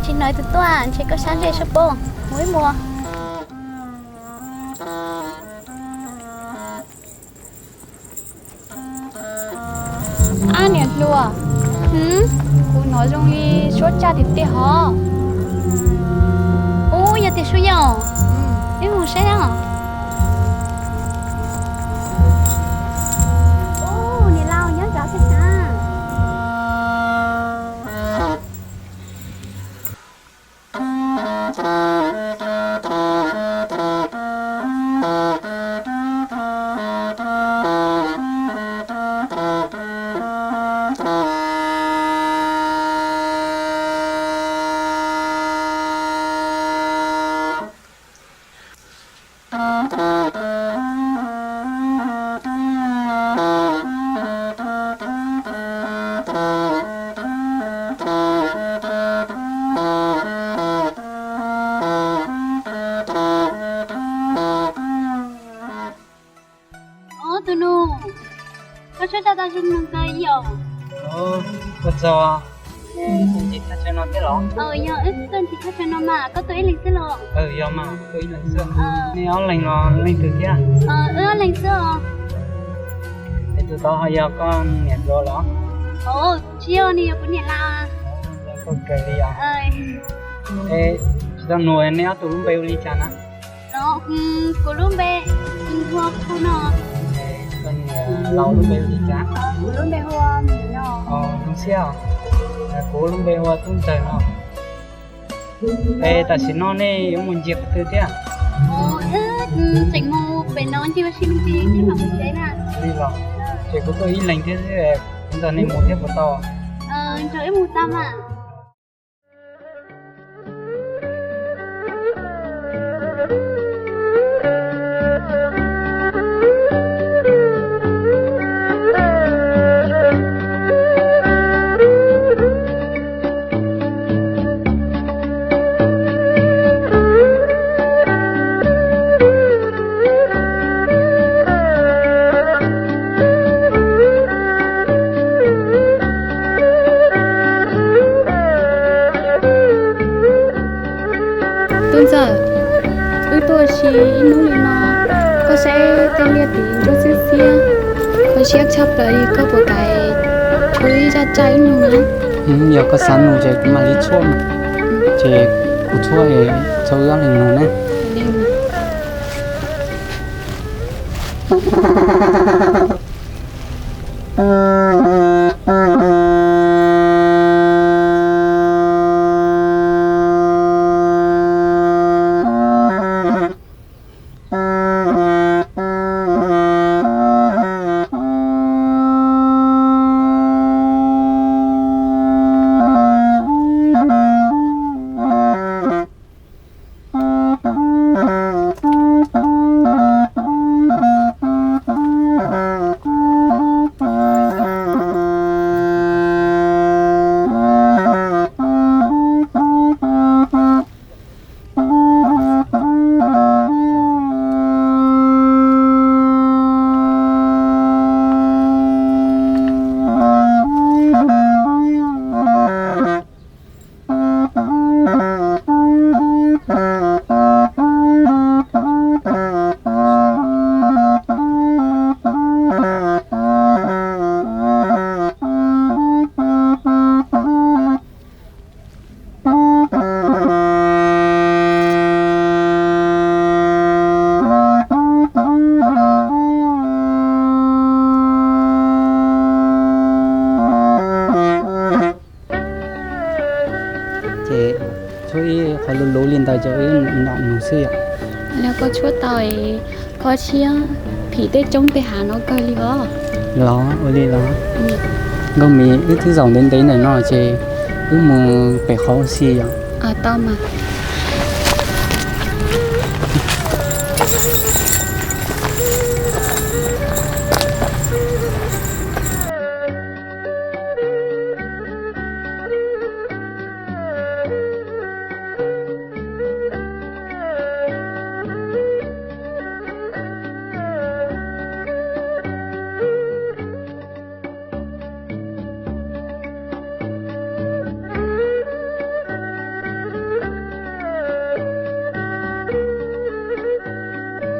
Tsis hnov tus tuaj, ntshe koj sab ntsej sab pab, mus ib mus. Ab niam hluas, kuv hnov zoo li suab tsaj tiag tiag hov. Ub, yog tias suab yog, wb mus saib os. Ub, niam laus nyob zov thiab sas. Ob tug nus, koj suab tsaj tau zoo kawg li os. Ua tsaug, ntsib thaj chaw no thiab los? Yog, wb tuaj ntsib thaj chaw no mas, koj tuaj ib leeg xwb los? Yog mas, tuaj ib leeg xwb. Nej ob leeg no leej twg thiab? Wb ob leeg xwb os. Es tus tod ho yog koj niam hluas los? Tsis yog, nws yog kuv niam laus. Zoo nkauj kawg li os. Es tsis tau nug nej ob tug lub npe ua li cas na? Kuv lub npe hu Khu no. Koj niam laus lub npe hu li cas? Kuv lub npe hu Mim no. Zoo siab os. Kuv lub npe hu Tub Ntxawg no. Es tam sim no nej yuav mus ncig qhov twg thiab? Wb tseem mus pem no ncig ua si me ntsis thiab mam mus tsev na. Li los, ces kuv tuaj ib leeg thiab xwb, kuv nrog nej mus thiab puas tau? Nrog wb mus tau mas. Tub Ntxawg, wb tuaj ua si ib hnub li no, koj saib tej liaj tid ntsuab xiab xiab, kho siab tshaj plaws li, koj puas kam tshuab ib zaj tsaj wb nug na? Yog koj xav nug ces kuv mam li tshuab mas. Ces kuv tshuab txog wb ob leeg nug na. Ces tshuab ib qho luv luv li ntawd ces wb nrog nug xwb yom. Yog koj tshuab tau es koj siab phim tej roob tej hav no kawg li os. Los ua li los. Nkauj Mim, wb twb zaum ntev ntev ntawm no ces wb mus pem qhov ua si yom. Tau mas.